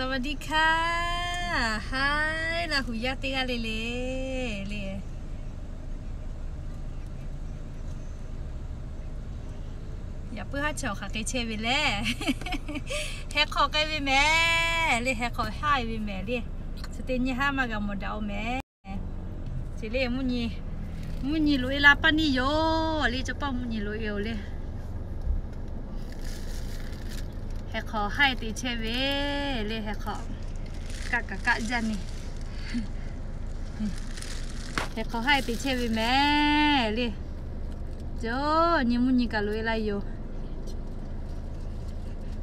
สวัสดีค่ะ Haiˉ laˇ hu yaˇ teˇ g'aˇ le le le. Yaꞈ puiˉ haˉ chi awˬ hk'aˬ hk'e chehˇ ve le. Heh hk'awꞈ k'ai ve mehˍ le, heh hk'awꞈ haiˉ ve mehˍ le. Chi teˇ nyi haˉ maˇ g'a mawˬ daꞈ-oˬ mehˍ. Chi le, mvuhˇ nyi loꞈ-e la paˇ neˇ yoˬ le, cawˇ pawˆ mvuhˇ nyi loꞈ-e-oˬ le. Heh hk'awꞈ haiˉ te chehˇ ve le, heh hk'awꞈ kaˆ kaꞈ kaˆ jaˇ neˇ. Heh hk'awꞈ haiˉ te chehˇ ve mehˍ le. Cawˇ nyi mvuhˇ nyi kaꞈ loꞈ-e la yoˬ.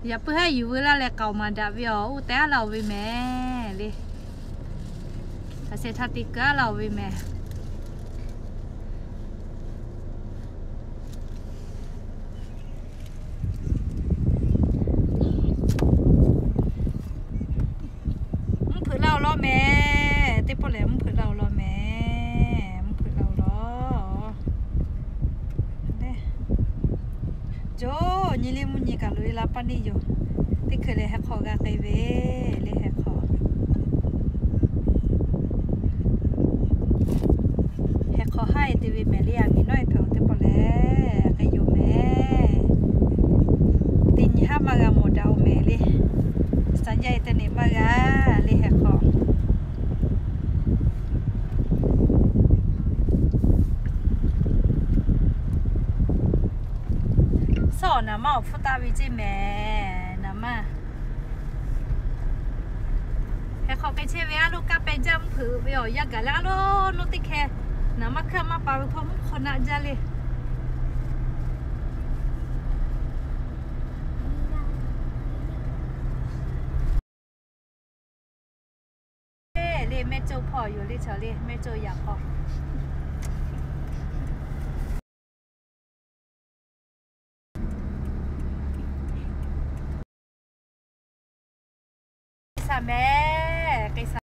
Yaꞈ puiˉ haˉ yuˬ veu laˇ leh k'aoˍ maˍ daꞈ ve awˬ, oˇ teh aˉ laˇ-oˬ ve mehˍ le. Aˬ shehˍ htaˇ te keu aˉ laˇ-oˬ ve mehˍ. Mvuhˇ hpeuꞈ laˇ-oˬ law mehˍ. Teˇ pawˆ lehˬ mvuhˇ hpeuꞈ laˇ-oˬ law mehˍ. Mvuhˇ hpeuꞈ laˇ-oˬ law. Cawˇ nyi le, mvuhˇ nyi kaꞈ loꞈ-e la paˇ neˇ yoˬ. Teˇ hkui lehˬ heh hk'awꞈ g'a k'ai ve le, heh hk'awꞈ. Heh hk'awꞈ haiˉ te ve mehˍ le, aˬ miˍ nawˉ-e hpehꞈ-oˬ teˇ pawˆ lehˬ k'ai yoˬ mehˍ. Teˇ nyi haˉ maˇ g'a mawˬ daꞈ-oˬ mehˍ le. Saˍ jaˇ-e teˇ neꞈ maˇ g'a le, heh hk'awꞈ. Sawˉ naˍ maˇ awˬ hpfuhˇ taˆ ve ceˇ mehˍ, naˍ maˇ. Heh hk'awꞈ k'ai chehˇ ve aˉ loˉ, kaˇ peh jaˇ mvuhˇ hpeuꞈ ve awˬ yaˇ gaˬ leh aˉ loˉ nuˇ teˇ hkeh naˍ maˇ hkeuˆ maˇ pa ve hkawˇ mvuhˇ hk'awꞈ naˆ jaˇ le. Le mehˇ coˇ hpawˇ yoˬ le, chaw le mehˇ coˇ yaꞈ hk'aw. Saˍ mehˍ, k'ai saˍ.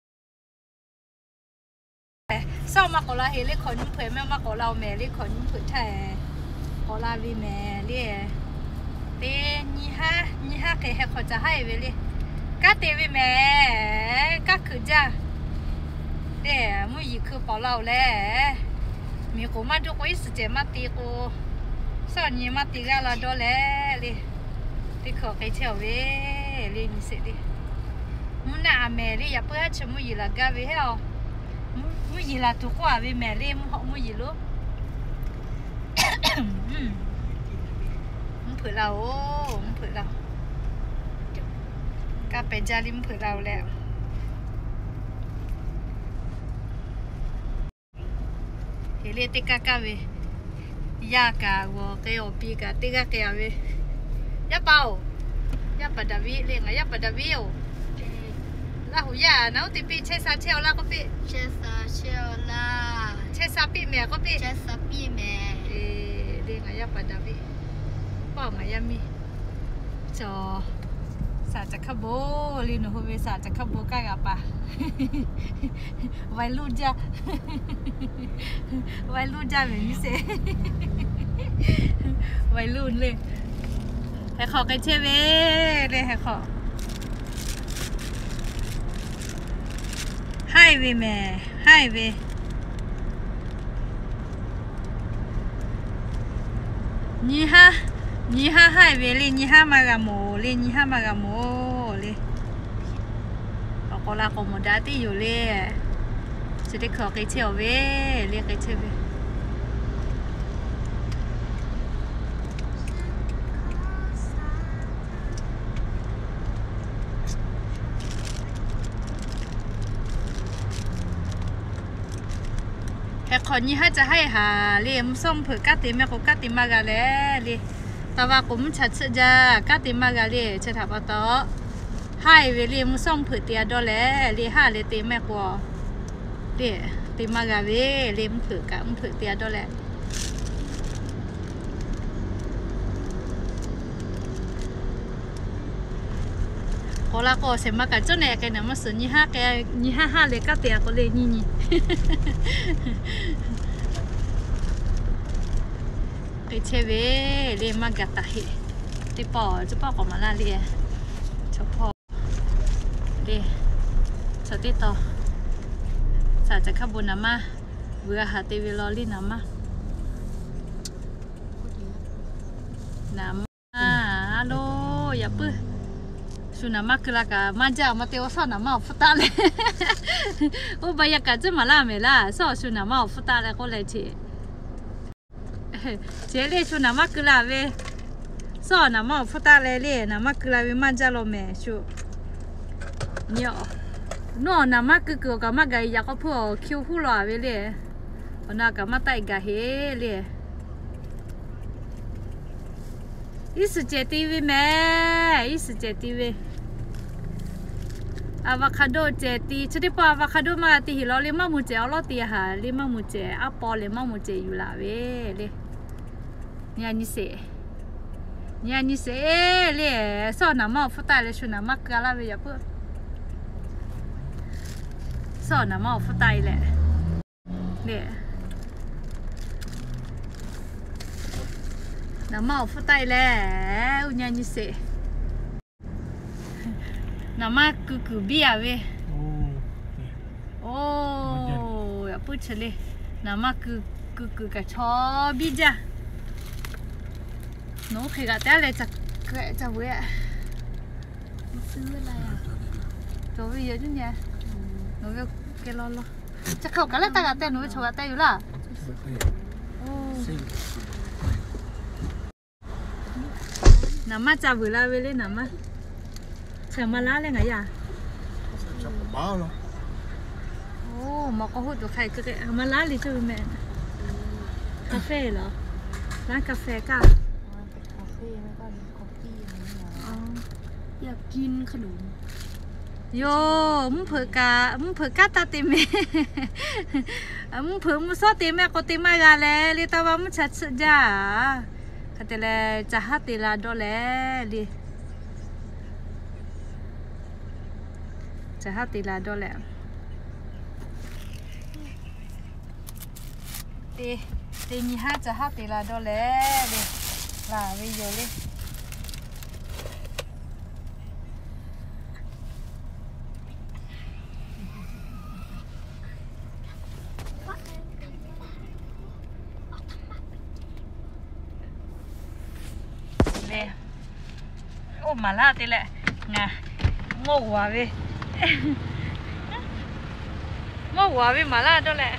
Sawˉ maˇ k'awꞈ la heˍ le, hkawꞈ nyi mvuhˇ hpeuꞈ mehˍ maˇ k'awꞈ la-oˬ mehˍ le, hkawꞈ nyi mvuhˇ hpeuꞈ htaˇ k'awꞈ la ve mehˍ le. Teˇ nyi haˉ, nyi haˉ hk'e heh hk'awꞈ caˬ haiˉ ve le. Kanˉ te ve mehˍ, kanˉ hkui jaˇ. Te mvuhˇ yeˬ hkui paoˍ la-oˬ leh, miˬ k'oˍ maˇ duˇ k'o, iˉ suhˍ cehˬ maˇ te k'o, sawˉ nyi maˇ te g'aˇ la dawˇ leh le. Teˇ hkui k'ai chehˇ-oˬ ve le, nyi sheˍ le. Mvuhˇ naˆ aˬ mehˍ le, yaꞈ puiˉ haˉ chi mvuhˇ yeˬ laˬ gaˇ ve heˉ-oˬ. Mvuhˇ yeˬ laˬ tuˬ k'oˆ-a ve mehˍ le, mvuhˇ hawꞈ mvuhˇ yeˬ lo. Mvuhˇ hpeuꞈ la-oˬ, mvuhˇ hpeuꞈ la. Kaˇ pehˬ jaˇ le, mvuhˇ hpeuꞈ la-oˬ leh. Heˍ le teˇ kaˇ kaˇ ve, yaˇ kaꞈ g'awˬ k'ai, awˬ pi kaꞈ teˇ g'aˇ k'ai-a ve. Yaˇ paˍ-oˬ, yaˇ paˍ Daˍviˆ le, ngaˬ yaˇ paˍ Daˍviˆ-oˬ. Laˇ hu yaˇ naˬ oˇ te piˇ, chehˇ sha chehˇ-aw laˇ k'oˆ piˇ. Chehˇ sha piˇ mehˍ k'oˆ piˇ. Le ngaˬ yaˇ paˍ Daˍviˆ, paˆ-oˬ ngaˬ yaˇ miˇ. Chaw, saˍ caˬ hkaˇ bon le, nawˬ hui ve saˍ caˬ hkaˇ bon kaˇ g'a paˍ. Vaiˬ luˇ jaˇ, vaiˬ luˇ jaˇ ve miˇ sheˍ. Vaiˬ luˇ le. Heh hk'awꞈ k'ai chehˇ ve le, heh hk'awꞈ. Haiˇ ve mehˍ, haiˇ ve. Nyi haˉ, nyi haˉ haiˇ ve le, nyi haˉ maˇ g'a mawˬ le, nyi haˉ maˇ g'a mawˬ le. Awˬ k'awꞈ la k'awꞈ mawˬ daꞈ teˇ yoˬ le. Chi teˇ hkui k'ai chehˇ-aw ve le, k'ai chehˇ ve. Heh hk'awꞈ nyi haˉ ca haiˇ haˍ le, mvuhˇ shawˉ mvuhˇ hpeuꞈ kanˉ te mehˆ k'o kanˉ te maˇ g'a leh le. Taˍ va k'o mvuhˇ cha tsuhˆ jaˇ, kanˉ te maˇ g'a le, chi htaꞈ pa taw. Haiˇ ve le, mvuhˇ shawˉ mvuhˇ hpeuꞈ te-a dawˇ leh le, haˉ leh te mehˆ k'o le, te maˇ g'a ve le, mvuhˇ hpeuꞈ kaꞈ mvuhˇ hpeuꞈ te-a dawˇ leh. K'awꞈ la k'o, shehˍ ma kaꞈ cawˇ neh k'ai naˬ maˇ suhˍ, nyi haˉ k'ai, nyi haˉ haˉ leh kanˉ te-a k'o le nyi nyi. K'ai chehˇ ve le, maˇ gaˬ taˍ heˆ. Teˇ pawˆ cawˇ pawˆ k'awꞈ maˍ laˇ le. Chaw hpawˇ Te, chaw teˇ taw, saˍ caˬ hkaˇ bon naˍ maˇ vuiˬ g'a haˍ te ve law liˇ naˍ maˇ. Naˍ maˇ, a lo, yaꞈ puiˉ. Shu naˍ maˇ keu la kaꞈ maˇ jaˇ, maˇ te awˬ sawˉ naˍ maˇ awˬ hpfuhˇ taˆ leh. Oˇ ba yaˇ kaꞈ tcuhˉ maˍ laˇ mehˍ laˇ, sawˉ shu naˍ maˇ awˬ hpfuhˇ taˆ leh k'oˆ leh ce. Ceh le shu naˍ maˇ keu la ve, sawˉ naˍ maˇ awˬ hpfuhˇ taˆ leh le, naˍ maˇ keu la ve maˇ jaˇ law mehˍ shu. Nawˬ naˍ maˇ keu kuiˬ awˬ kaꞈ maˇ gaˬ e yaꞈ k'aw hpuˇ awˬ hkiˇ huˉ law a ve le. Awˬ na kaꞈ maˇ taˆ e gaˬ heˆ le. Iˉ suhˍ cehˬ te ve mehˍ, iˉ suhˍ cehˬ te ve. Avocado cehˬ te, chi teˇ pawˆ avocado maˇ g'a te heˍ law le, maˇ mvuh cehˬ awˬ lawˉ te haˍ le, maˇ mvuh cehˬ aˉ paw leh maˇ mvuh cehˬ yuˬ laˬ ve le. Nyi a nyi sheˍ, nyi a nyi sheˍ le. Sawˉ naˍ maˇ awˬ hpfuhˇ taˆ leh shu naˍ maˇ keu laˇ ve yaꞈ puiˉ. Sawˉ naˍ maˇ awˬ hpfuhˇ taˆ e leh le. Naˍ maˇ awˬ hpfuhˇ taˆ e leh, uˇ nyi a nyi sheˍ. Naˍ maˇ keu kuiˬ biˇ a ve. Oˇ, yaꞈ puiˉ chi le. Naˍ maˇ keu, keu kuiˬ kaꞈ chaw biˇ jaˇ. Nawˬ oˇ hk'e g'aꞈ te a leh ca keu ca veuˬ e. Cawˬ ve yoˬ juˇ nyi. Nawˬ ve keh law law. Chi hk'e awˬ kaˬ leh taˇ g'aꞈ te, nawˬ ve chaw g'aꞈ te yoˬ laˇ. Naˍ maˇ ca veuˬ la ve le naˍ maˇ. Chi maˇ laˉ leh ngaˬ yaˇ. Oˇ, mawˬ k'aw hoˆ tuˬ hk'a e keu k'e maˇ laˉ le cawˇ ve mehˍ. Kaˇ fehˇ laˬ. Laˇ kaˇ fehˇ kaˇ. Yoˬ, mvuhˇ hpeuꞈ kaꞈ, mvuhˇ hpeuꞈ kanˉ taˇ te mehˍ. Mvuhˇ hpeuꞈ mvuhˇ shawˉ te mehˍ k'o te maˇ g'a leh le, taˇ va mvuhˇ cha tsuhꞈ jaˇ. Hk'e te leh, ca haˉ te la dawˇ leh le. Ca haˉ te la dawˇ leh. Te, te nyi haˉ ca haˉ te la dawˇ leh le. Laˬ ve yoˬ le. Oˇ maˍ laˇ te leh, ngaˬ mawˇ g'aˬ ve, mawˇ g'aˬ ve maˍ laˇ dawˇ leh,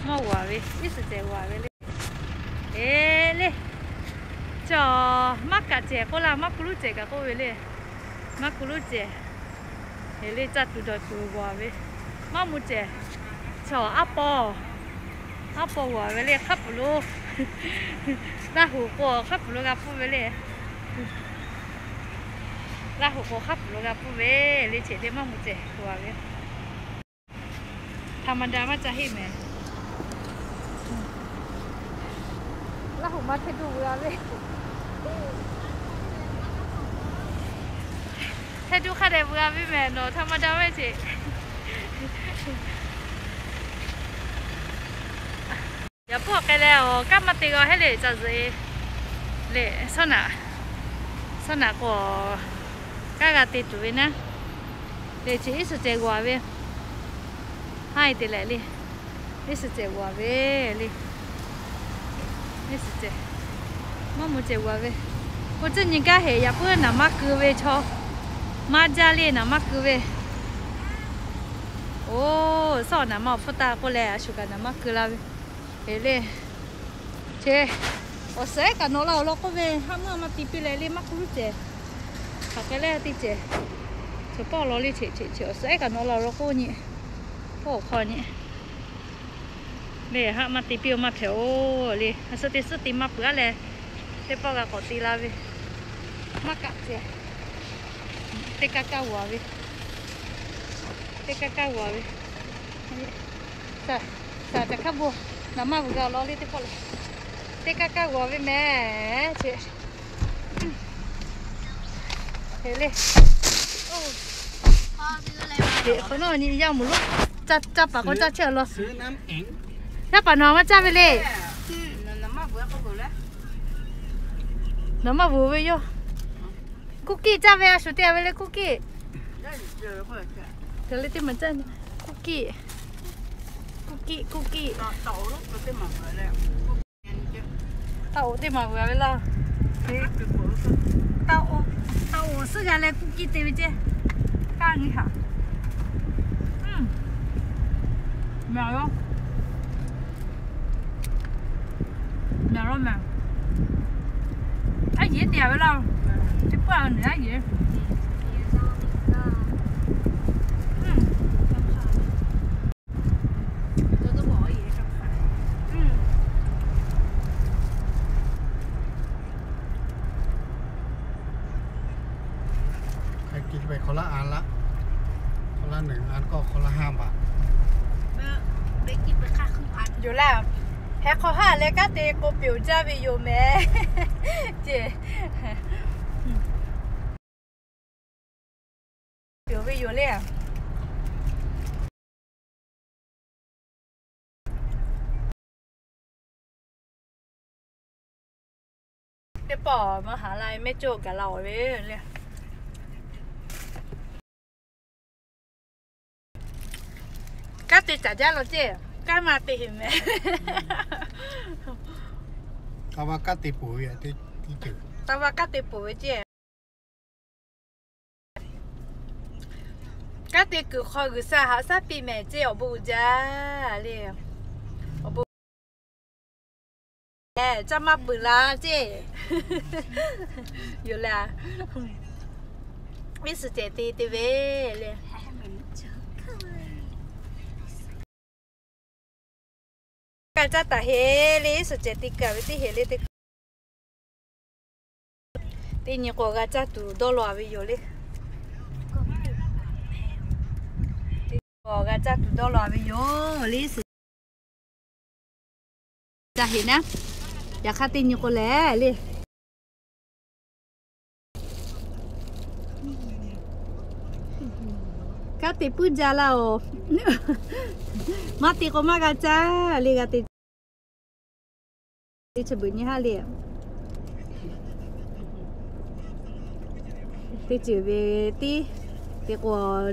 mawˇ g'aˬ ve iˉ suhˍ cehˬ g'aˬ ve le. Eˬ le, chaw maˇ kaꞈ cehˬ k'oˆ laˇ, maˇ ku luˉ cehˬ kaꞈ k'oˆ ve le. Maˇ ku luˉ cehˬ. Eˬ le, caˇ tuˬ dawˬ tuˬ g'aˬ ve, maˇ mvuh cehˬ. Chaw aˉ paw, aˉ paw g'aˬ ve le, hk'a pfuhˍ lo, Laˇ huˍ k'o hk'a pfuhˍ lo g'a pfuhˇ ve le. Laˇ huˍ k'o hk'a pfuhˍ lo g'a pfuhˇ ve le, cehˬ le maˇ mvuh cehˬ g'aˬ ve. Htaꞈ ma da maˇ ca heˆ mehˍ. Laˇ huˍ ma hteˇ duˇ veu a ve. Hteˇ duˇ hk'a dehꞈ veu a ve mehˍ, nawˬ htaꞈ ma da ve ce. Yaꞈ puiˉ awˬ k'ai leh, awˬ kanˉ maˇ te g'a heˆ le, ca zuhꞈ e le. Sawˉ naꞈ, sawˉ naꞈ k'o, kanˉ g'a te tuˬ ve naˉ. Te chi iˉ suhˍ cehˬ g'aˬ ve, haˉ e te leh le. Iˉ suhˍ cehˬ g'aˬ ve le. Iˉ suhˍ cehˬ, maˇ mvuh cehˬ g'aˬ ve. K'o cuˇ nyi gaˇ heˍ, yaꞈ puiˉ naˍ maˇ keu ve chaw maˇ jaˇ le, naˍ maˇ keu ve. Oˬ, sawˉ naˍ maˇ awˬ hpfuhˇ taˆ k'oˆ leh, a shu kaꞈ naˍ maˇ keu la ve. Heˍ le. Che, awˬ suhˍ ehˉ kaꞈ nawꞈ la awˬ lawn k'oˆ ve, haˉ mvuhˇ maˇ te piˇ leh le, maˇ k'oˆ luˉ cehˬ. Hk'aˬ k'ai leh teˇ cehˬ. Chi pawˆ law le, che che che, awˬ suhˍ ehˉ kaꞈ nawꞈ la awˬ lawn k'oˆ nyi. Pawˆ awˬ hk'aw nyi. Le haˉ maˇ te piˇ-oˬ, maˇ hpehꞈ-oˬ le. A suhˍ te suhˉ te maˇ peuˬ a leh, teˇ pawˆ g'a k'awꞈ te la ve. Maˇ kaꞈ cehˬ. Teˇ kaˇ kaˇ g'aˬ ve, teˇ kaˇ kaˇ g'aˬ ve. Saˍ, saˍ caˬ hkaˇ bon, naˍ maˇ vuiˬ g'a awˬ lawn le teˇ pawˆ le. Teˇ kaˇ kaˇ g'aˬ ve mehˍ ce. Heˍ le. Teꞈ hk'awꞈ nawˉ nyi yaˇ mawˬ lo. Caˇ, caˇ paˍ k'o caˇ chehˇ awˬ lawn. Yaˇ paˍ nawˬ maˇ caˇ ve le. Nawˬ maˇ vuiˬ ve yoˬ. Kuˇ kiˆ caˇ ve a shuˍ te a ve le kuˇ kiˆ. Kuˇ kiˆ, kuˇ kiˆ, kuˇ kiˆ. Taˇ oˍ teˇ maˬ vuiˬ a ve laˇ. Taˇ oˍ suhˉ g'a leh kuˇ kiˆ te ve ceˇ. Kaˇ nyi haꞈ. Meh a laˇ. Meh a laˇ meh. Aˉ yeˬ te a ve laˇ. Teˇ pawˆ a nyi aˉ yeˬ. Hk'e kiˆ ve คนละอันละ คนละหนึ่งอันก็ คนละห้าบาท Yoˬ laˇ. Heh hk'aw haˉ leh kanˉ te k'o pyeˬ jaˇ ve yoˬ meh. Ceˇ. Pyeˬ ve yoˬ le. Teˇ pawˆ maˇ haˍ la mehˇ cawˇ gaˬ la oˬ ve le. Kanˉ te caˍ jaˇ law ceˇ. Kanˉ maˇ te heˍ meh. Taˇ va kanˉ te poˬ ve, taˇ va kanˉ te poˬ ve ceˇ. Kanˉ te kuiˬ hk'aw G'uiˬsha haꞈ shaˉ piˇ mehˍ ceˇ awˬ bon uiˍ jaˇ le. Awˬ bon caˇ maˇ peuˬ la ceˇ. Yoˬ le. Iˉ suhˍ cehˬ te te ve le. G'a caˇ taˍ heˍ le, iˉ suhˍ cehˬ te kuiˬ ve teˇ heˍ le te. Teˇ nyi k'o g'a caˇ tuˬ dawˇ law ve yoˬ le. Teˇ nyi k'o g'a caˇ tuˬ dawˇ law ve yoˬ le, iˉ suhˍ cehˬ heˍ naˉ. Yaꞈ hk'aˇ teˇ nyi k'o lehˬ le. Kanˉ te puiˉ jaˇ laˇ oˬ. Maˇ te k'o maˇ g'a caˇ le, g'a te. Teˇ chi beuꞈ nyi haˉ le. Teˇ ceuˬ ve tiˉ te k'o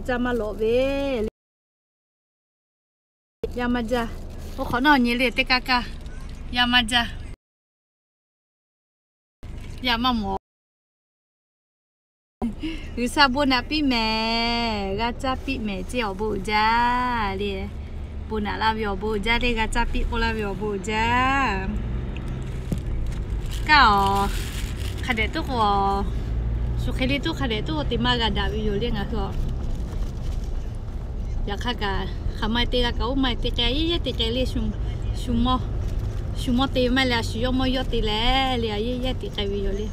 caˇ maˇ lawꞈ ve le. Yaˇ maˇ jaˇ. Oˇ hk'awꞈ nawˉ nyi le teˇ kaˇ kaˇ. Yaˇ maˇ jaˇ. Yaˇ maˇ mawˬ. G'uiˬsha bon naꞈ piˇ mehˍ, g'a caˇ piˇ mehˍ ceˇ awˬ bon uiˍ jaˇ le. Bon naꞈ laˇ ve awˬ bon uiˍ jaˇ le, g'a caˇ piˇ k'oˆ laˇ ve awˬ bon uiˍ jaˇ. Kaˇ aˬ, hk'a dehꞈ tuˉ k'o, shu hk'e le tuˉ hk'a dehꞈ tuˉ k'o te maˇ g'a daꞈ ve yoˬ le ngaˬ hui a. Yaꞈ hk'aˇ kaꞈ, hk'aˬ ma te g'a kaꞈ oˇ ma te k'ai, yeˇ yeˇ te k'ai le. Shu mawˇ, shu mawˇ te maˇ le, a shu yawˇ mawˇ yawˇ te leh le, a yeˇ yeˇ te k'ai ve yoˬ le.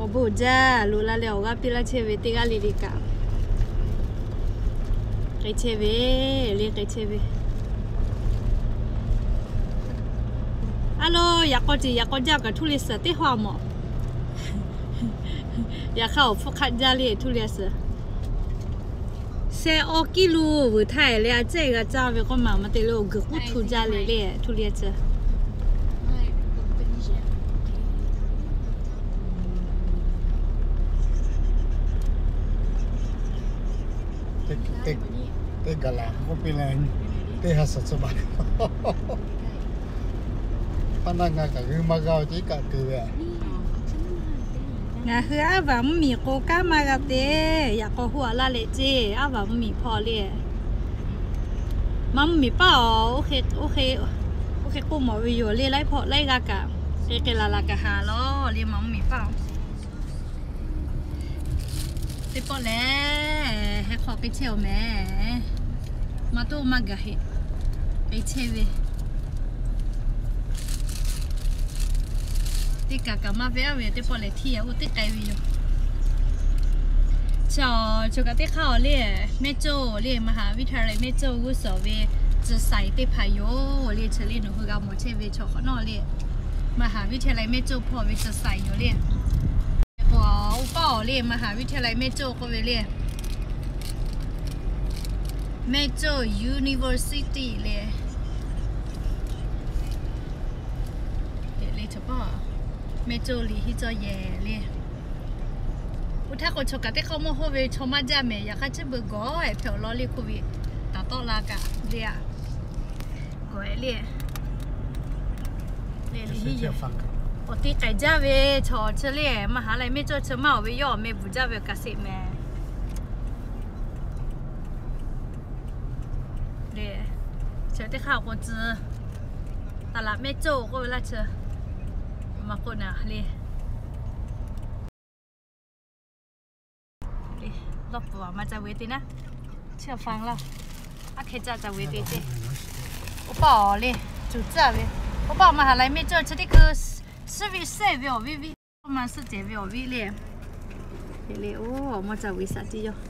Awˬ bon uiˍ jaˇ, loꞈ la leh awˬ g'aˇ piˇ laˇ chehˇ ve teˇ g'aˇ le le kaꞈ k'ai chehˇ ve le, k'ai chehˇ ve. A lo, yaꞈ k'aw ceˬ yaꞈ k'aw jaˇ kaꞈ htuˇ le suhˍ teˇ haw a mawˬ. Yaꞈ hk'aˇ awˬ hpfuhˇ hk'aˆ jaˇ le htuˇ le suhˍ. Sheh awˬ kiˇ lo vuiˬ htaˇ leh a cehˇ g'a caˇ ve k'oˆ maˬ maˇ te le, awˬ guiˬ k'uˉ htu jaˇ le le htuˇ le suhˍ. Teˇ gaˬ laˬ k'oˆ piˇ leh, teˇ ha suhˍ tcuh baˬ. Paˇ naˆ ngaˬ kaꞈ g'uiˇ maˇ g'aˇ ceˇ kaꞈ keu ve. Ngaˬ hui aˉ vaˬ mvuhˇ miˬ k'o kanˉ maˇ g'a te. Yaꞈ k'aw hoˆ a laˇ leh ceˇ, aˉ vaˬ mvuhˇ miˬ hpawˇ le. Maˇ mvuhˇ miˬ paˇ aˬ, oˇ hk'e k'oˆ mawˬ ve yoˬ le, laiˉ hpawˇ laiˉ g'aˇ kaꞈ hk'e hk'e laˬ laˬ kaꞈ haˍ lawˬ le, maˇ mvuhˇ miˬ paˇ aˬ. Teˇ pawˆ lehˬ, heh hk'aw k'ai chehˇ aˬ mehˍ. Maˇ toˆ maˇ gaˬ heˆ. K'ai chehˇ ve teˇ kaˬ kaꞈ maˇ ve aˉ ve teˇ pawˆ lehˬ htiˇ yaꞈ oˇ teˇ k'ai ve yoˬ. Chaw, chaw kaꞈ teˇ hk'aˇ aˬ le, mehˇ cawˇ le, มหาวิทยาลัย mehˇ cawˇ g'uˇ suhˍ ve tcuh saiˍ teˇ hpaˍ yoˬ le, chi le nawˬ hui g'a mawˬ chehˇ ve chaw hk'awꞈ nawˉ le, มหาวิทยาลัย mehˇ cawˇ hpawˇ ve tcuh saiˍ yoˬ le. K'o, oˇ paˆ aˬ le, มหาวิทยาลัย mehˇ cawˇ k'oˆ ve le, mehˇ cawˇ university le. Chaw paˇ mehˇ cawˇ liꞈ henˇ cawˇ yehˬ le. Oˇ htaˇ k'o chaw kaꞈ teˇ hk'aˇ mawˇ hoˆ ve chaw maˇ jaˇ mehˍ. Yaꞈ hk'aˇ chi beuꞈ gawˬ ehˍ hpehꞈ awˬ lawn le, hko ve taˍ tawˆ la kaꞈ le a. Gawˬ ehˍ le. Awˬ te k'ai jaˇ ve chaw chi le, maˇ ha leh mehˇ cawˇ chi maˇ awˬ ve yawˇ awˬ meh bvuhˬ jaˇ ve awˬ kaꞈ sheˍ mehˍ. Le, chi teˇ hk'aˇ k'o tcuh, taˍ laꞈ mehˇ cawˇ k'oˆ ve laˇ chi, maˇ k'oˆ naˍ le. Lawˇ pfuhˍ maˇ ca ve teˇ naˉ, chi a faˇ laˇ, aˉ hkeh caˇ ca ve teˇ ceh. Oˇ paˆ awˬ le, cuˬ tcuhˉ ve, oˇ paˆ maˇ ha leh mehˇ cawˇ chi teˇ hkui, suhˉ ve sehˇ ve awˬ viˉ viˉ, maˇ suhˉ cehˬ ve awˬ viˉ le. Hk'e le, oˇ maˇ ca ve shaˍ tiˉ yawˇ.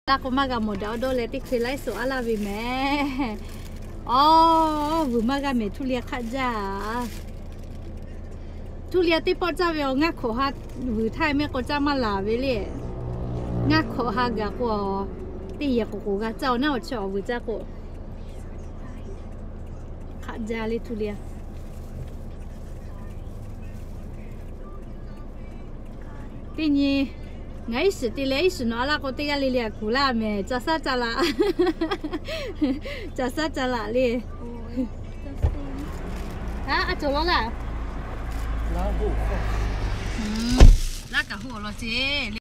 Laˇ k'o maˇ g'a mawˬ daꞈ awˬ dawˇ leh teˇ hkui laiˉ suhˍ aˉ laˇ ve mehˍ. Awˬ, vuiˬ maˇ g'a mehˍ, Htuˇ liˇ hk'aˆ jaˇ. Htuˇ liˇ teˇ pawˆ caˇ ve awˬ ngaˇ hkawꞈ ha vuiˬ htaˇ mehˆ k'o caˇ maˇ laˬ ve le. Ngaˇ hkawꞈ ha gaˬ k'o, teˇ yehˬ k'oˍ k'oˍ g'a caˇ awˬ naˉ awˬ chi awˬ vuiˬ caˇ k'o, hk'aˆ jaˇ le Htuˇ liˇ. Teˇ nyi, ngaˬ iˉ shiˍ te leh iˉ shiˍ nawˬ aˉ laˇ k'o teˇ g'aˇ le le aꞈ kuˬ laˇ mehˍ. Ca shaˉ ca laꞈ, ca shaˉ ca laꞈ le. Haˉ, a cawˬ law laˇ. Laˇ kaꞈ hoˆ awˬ lawn ceˇ le.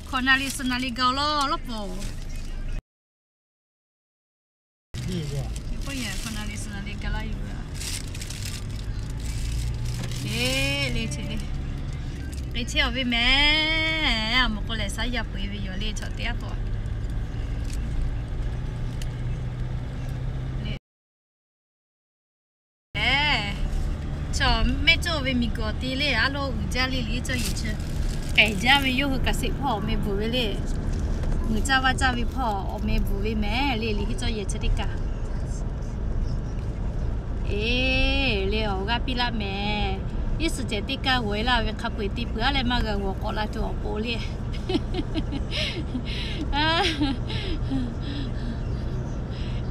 Hkawꞈ naˍ riˍ suhˍ naˍ riˍ gaˬ awˬ lawn lawˉ pawˍ. Hkawꞈ naˍ riˍ suhˍ naˍ riˍ gaˬ laˇ yoˬ. Eˬ, le che le. K'e chehˇ awˬ ve mehˍ. A mawˬ k'o lehˬ shaˉ yaˇ peu eˬ ve yoˬ le chaw teˇ g'aˇ k'o. Eˬ, chaw mehˆ cawˇ ve miˬ guiˬ awˬ te le, aˉ lawˉ uiˍ jaˇ le, liꞈ cawˇ yehˬ chi k'ehˬ jaˇ ve yawˇ hui kaꞈ sheˍ hpawˇ awˬ meh bvuhˬ ve le. Muiˬ caˇ vaˇ caˇ ve hpawˇ awˬ meh bvuhˬ ve mehˍ le, liꞈ henˇ cawˇ yehˬ chi teˇ kaꞈ. Eˬ, le awˬ g'aˇ piˇ laˇ mehˍ. Iˉ suhˍ cehˬ teˇ kaˇ g'awˬ e laˇ ve hk'a peu eˬ te peuˬ aˉ leh maˇ g'a g'awˬ k'awꞈ la tuˬ awˬ pon le.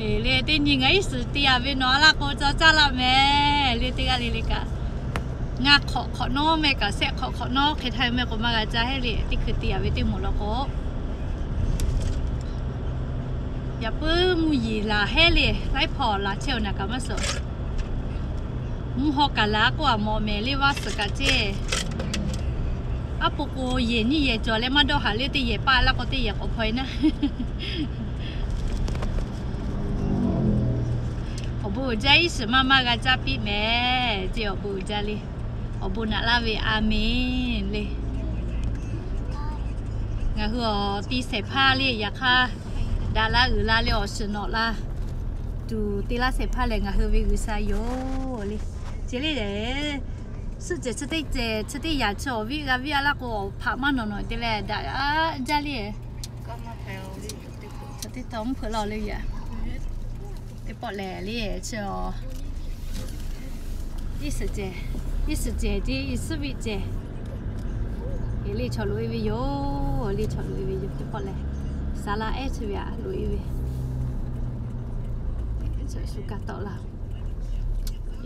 Eˬ, le teˇ nyi ngaˬ iˉ suhˍ te a ve nawˬ aˉ laˇ k'o ca caˇ laˇ mehˍ. Le teˇ g'aˇ le le kaꞈ, ngaˇ hk'awꞈ hk'awꞈ nawˉ mehˆ kaꞈ sehˆ hk'awꞈ hk'awꞈ nawˉ hk'e htaˇ mehˆ k'o maˇ g'a caˇ heˆ le. Teˇ hkui te a ve teˇ moˍ law k'o, yaꞈ puiˉ mvuhˇ yeˬ laˬ heˆ le. Laiˉ hpaw laˬ chehˇ awˬ naˬ kaꞈ maˇ suh. Mvuhˇ haw kaꞈ laˬ k'oˆ a mawˬ mehˍ le, vaˇ suhˍ kaꞈ ceˇ. Aˉ po k'o yehˬ nyiˇ yehˬ cawˬ leh maˇ dawˇ haˍ le, teˇ yehˬ paˆ laˇ k'o teˇ yehˬ k'awꞈ hpaw e naˉ. Awˬ bon uiˍ jaˇ iˉ shiˍ maˇ maˇ g'a caˇ piˇ mehˍ. Ceˇ awˬ bon uiˍ jaˇ le. Awˬ bon naꞈ laˇ ve a menˍ le. Ngaˬ hui awˬ ti shehˍ hpaˇ le yaꞈ hk'aˇ, daꞈ la uiˍ la le awˬ shiˍ nawꞈ la tuˬ te laˇ shehˍ hpaˇ lehˬ ngaˬ hui ve G'uiˬsha yoˬ le. Ceˇ le, suhˆ cehˬ chi teˇ cehˬ chi teˇ yaꞈ chi awˬ viˉ g'a viˉ a laˇ k'o awˬ hpaꞈ maˇ nawꞈ nawꞈ te leh daꞈ jaˇ le. Chaw teˇ taw mvuhˇ hpeuꞈ la le yaꞈ. Teˇ pawˆ lehˬ le chi a, iˉ suhˍ cehˬ, iˉ suhˍ cehˬ tiˉ iˉ suhˍ viˆ cehˬ. Eˬ le chaw loꞈ e ve yoˬ. Le chaw loꞈ e ve yoˬ. Teˇ pawˆ lehˬ, saˍ laꞈ ehˉ chi ve aꞈ loꞈ e ve, chaw shu ka tawˆ laˇ.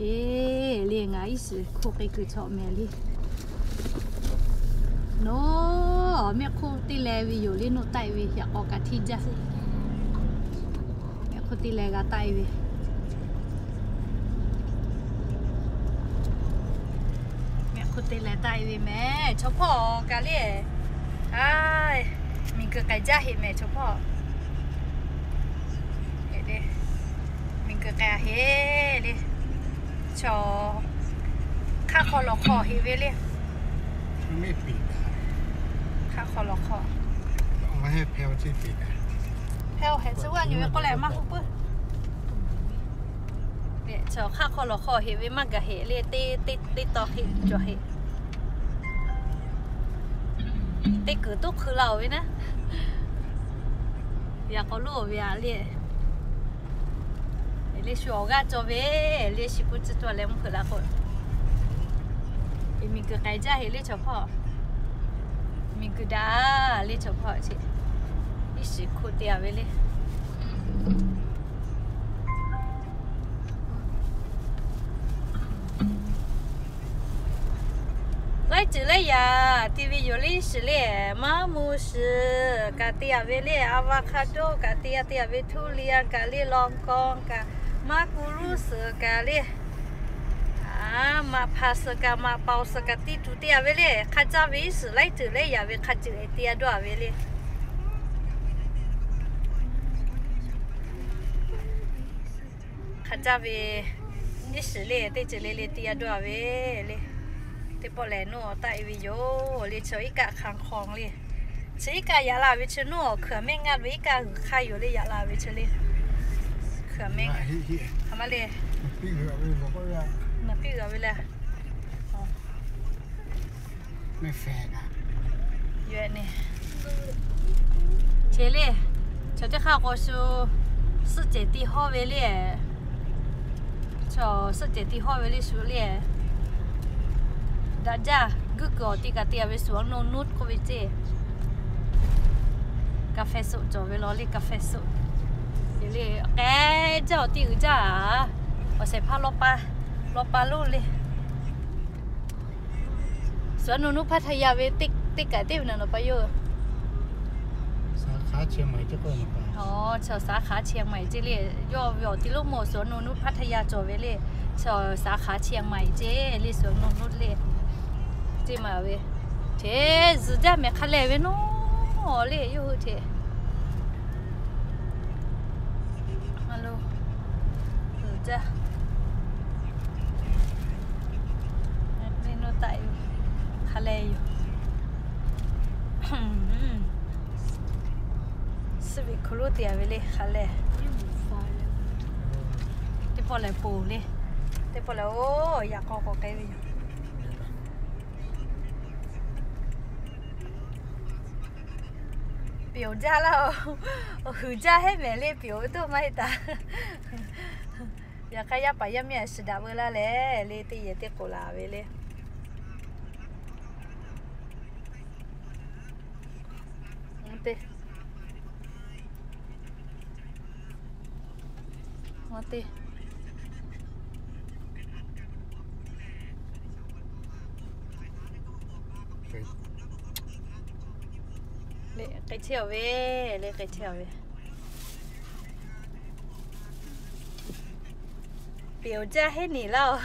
Eˬ le ngaˬ iˉ shiˍ hkoˇ k'ai kuiˬ chaw mehˍ le. Nawˬ mehˆ hk'oˆ teˇ leh ve yoˬ le, noˆ taˆ e ve yaꞈ k'aw kaꞈ hteˇ jaˇ. Mehˆ hk'oˆ teˇ leh g'a taˆ e ve, mehˆ hk'oˆ teˇ leh taˆ e ve mehˍ. Chaw hpawˇ kaꞈ le, a, miˬguiˬ k'ai jaˇ heꞈ mehˍ chaw hpawˇ. Miˬguiˬ k'ai a heꞈ le. Chaw hk'aˆ hk'aw lawˬ hk'aw heꞈ ve le. Hk'aˆ hk'aw lawˬ hk'aw. Hpehˇ-oˬ, heh tcuh g'aˇ nyi ve k'oˆ leh maˇ hu puiˉ. Chaw hk'aˆ hk'aw lawˬ hk'aw heꞈ ve maˇ gaˬ heꞈ le, teˇ, teˇ, teˇ taw heꞈ cawˬ heꞈ. Teˇ kuiˬ toˉ hkui la-oˬ ve naˉ. Yaꞈ k'aw loˉ-oˬ ve aꞈ le. Le shu awˬ g'aˇ cawˬ ve, le shi kuˇ tcuh cawˬ leh mvuhˇ hpeuꞈ la k'o, miˬguiˬ k'ai jaˇ heꞈ le chaw hpawˇ. Miˬguiˬ daꞈ le chaw hpawˇ chi, iˉ shiˍ hkoˆ te a ve le. Laiˉ ceuˬ laiˉ yaꞈ te ve yoˬ le, shiˍ le. Maˇ mu shiˍ kaꞈ te-a ve le, avocado kaꞈ te-a, te-a ve, ทุเรียน kaꞈ le, ลองกอง kaꞈ, maˇ ku luˇ suhˍ kaꞈ le, maꞈ hpaˍ suhˍ kaꞈ, maꞈ paoˍ suhˍ kaꞈ, te tuˬ te-a ve le. Hk'a caˇ ve iˉ shiˍ laiˉ ceuˬ laiˉ yaꞈ ve hk'a ceuˬ te-a dawˇ-a ve le. Hk'a caˇ ve iˉ shiˍ le, teˇ ceuˬ le le te-a dawˇ-a ve le. Teˇ pawˆ lehˬ, nuˇ awˬ taˆ-e ve yoˬ le. Chaw iˉ kaˆ hk'anˍ hk'aw le, chi iˉ kaˆ yaꞈ la ve chi nuˇ awˬ hkui-a mehˆ ngaˇ ve iˉ kaˆ g'uiˬ hk'aˇ yoˬ le. Yaꞈ la ve chi le, hkui-a mehˆ ngaˇ, a ma le, naˍ piˇ g'a ve le. Ceh le, chaw teˇ hk'aˇ k'o shu suhˆ cehˬ te hawˇ ve le. Chaw suhˆ cehˬ te hawˇ ve le shu le. Daꞈ jaˇ, guˇ kuiˬ awˬ ti kaꞈ te-a ve shu-a, nuˇ nuˉ k'oˆ ve ceˇ. กาแฟสด cawˬ ve law le, กาแฟสด le. K'ehˉ jaˇ, awˬ ti uiˍ jaˇ-a. Awˬ shehˍ hpaˇ lawˇ pa, lawˇ pa lonˉ le. สวนนงนุชพัทยา ve teˇ kaꞈ teˇ ve naˍ nawˬ pa yoˬ. สาขาเชียงใหม่ ceˇ k'o, aˬ, chaw สาขาเชียงใหม่ ceˇ le. Yawˇ ve awˬ ti lonˉ mawˬ สวนนงนุชพัทยา cawˬ ve le. Chaw สาขาเชียงใหม่ ceˇ le, สวนนงนุช le. Ceˇ ma ve, hteˇ zuhˬ jaˇ mehˍ, hk'a lehˬ ve naˉ le, yawˇ hui hteˇ. A lo, zuhˬ jaˇ. Ve naˉ taˆ yoˬ, hk'a lehˬ yoˬ. Suhˆ ve hk'aw lo te-a ve le, hk'a lehˬ. Teˇ pawˆ lehˬ ponˬ le. Teˇ pawˆ lehˬ, oˇ, yaꞈ k'aw k'awꞈ k'ai ve yoˬ. Pyeˍ-oˬ jaˇ laˇ-oˬ. Awˬ huiˍ jaˇ heˆ mehˍ le, pyeˍ-oˬ ve toˇ maˇ heˆ taˍ. Yaꞈ hk'aˇ, yaˇ paˍ yaˇ miˇ a shu daꞈ veu laˇ leh le, teˇ yehˬ teˇ k'oˍ laˬ ve le. Te, a te le, k'ai chehˇ-a ve le, k'ai chehˇ-a ve. Pyeˍ-oˬ jaˇ heˆ niˬ laˇ-oˬ.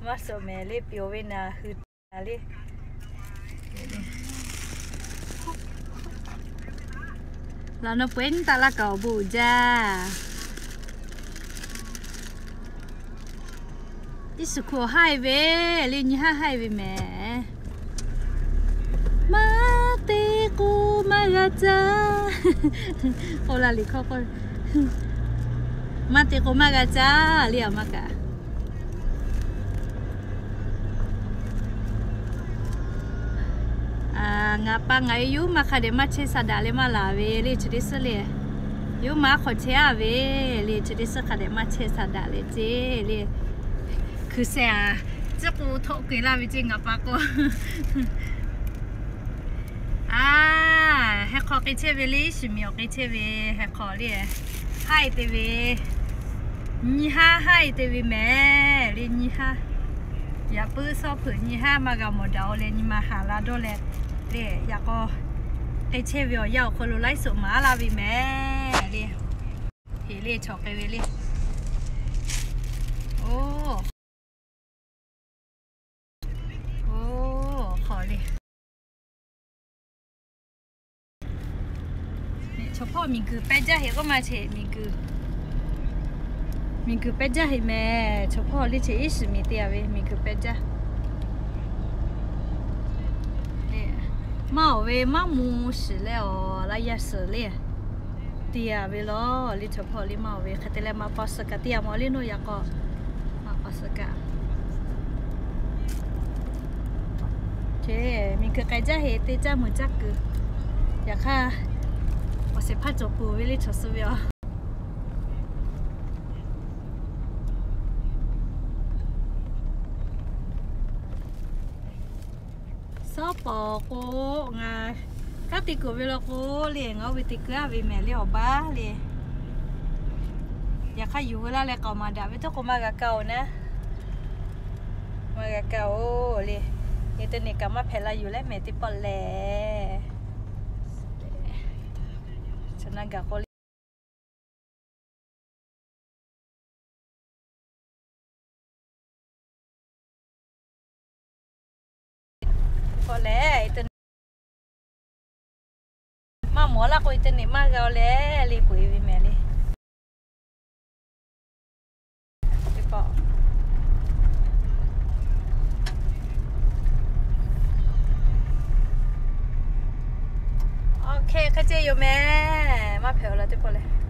Maˇ suhˍ mehˍ le, pyeˍ-oˬ ve naˬ hui taˍ le. Laˬ nawˬ peuˬ-eˬ, nyiˇ taˆ laˇ kaꞈ awˬ bon uiˍ jaˇ. Iˉ shiˍ hk'oˆ haˆ-e ve le, nyi haˉ haˆ-e ve mehˍ. Maˇ te k'o maˇ g'a caˇ. K'oˆ la liꞈ hkawˇ k'o, maˇ te k'o maˇ g'a caˇ le, a ma kaꞈ. Ngaˬ pa ngaˬ e yawˇ maˇ hk'a dehꞈ maˇ chehˇ sha daꞈ leh maˇ laˬ ve le, chi teˇ suhˉ le. Yawˇ maˇ hk'aw chehˇ-a ve le, chi teˇ suhˉ hk'a dehꞈ maˇ chehˇ sha daꞈ leh ceˇ le. Hkui sheh-a, ciˉ k'o htawˆ keu laˇ ve ceˇ ngaˬ pa k'o. A, heh hk'aw k'ai chehˇ ve le, iˉ shiˍ miˬ awˬ k'ai chehˇ ve, heh hk'aw le. Haˆ-e te ve, nyi haˉ haˆ-e te ve mehˍ le, nyi haˉ. Yaꞈ puiˉ shawˉ hpeuꞈ nyi haˉ maˇ g'a mawˬ daꞈ-o leh nyi ma haˍ la dawˇ leh le, yaꞈ k'aw k'ai chehˇ ve awˬ yanˇ awˬ hk'aw lo laiˉ suhˍ maˍ laˇ ve mehˍ le. Heˍ le, chaw k'ai ve le. Oˇ, oˇ, hk'aw le. Chaw hpawˇ miˬguiˬ pehˇ jaˇ heˆ k'oˆ maˇ cheꞈ, miˬguiˬ, miˬguiˬ pehˇ jaˇ heˆ mehˍ. Chaw hpawˇ le cheꞈ iˉ shiˍ miˬ te-a ve miˬguiˬ pehˇ jaˇ. Maˇ awˬ ve maˇ mu shiˍ leh awˬ laˇ yaˇ suhˍ le te-a ve law le. Chaw hpawˇ le maˇ awˬ ve hk'e te leh maꞈ paoˍ suhˍ kaꞈ te-a mawˬ le, naw yaꞈ k'aw maꞈ paoˍ suhˍ kaꞈ. Miˬguiˬ k'ai jaˇ heˆ, te caˇ meuˬ caˇ kuiˬ. Yaꞈ hk'aˇ, awˬ shehˍ hpaˇ cawˬ peuˬ ve le chaw suh ve a. Shawˉ pawˍ k'o, ngaˬ kanˉ te kuiˬ ve law k'o le, ngaˬ oˇ ve te keu-a ve mehˍ le, awˬ baˆ le. Yaꞈ hk'aˇ yuˬ veu laˇ leh k'aoˍ maˍ daꞈ ve teˇ k'o maˇ g'a kaˇ-oˬ naˉ. Maˇ g'a kaˇ-oˬ le. Eˬ, teˇ nehˬ kaꞈ maˇ hpehꞈ la yuˬ leh mehˍ teˇ pawˆ lehˬ. Chaw na gaˬ k'o le. K'o lehˬ, maˇ mawˬ laˇ k'o, eˬ, teˇ nehˬ maˇ g'a-o leh le peuˬ-eˬ ve mehˍ le. Oˇ hk'e hk'e ce yoˬ mehˍ. Maˇ hpehꞈ-o la teˇ pawˆ lehˬ.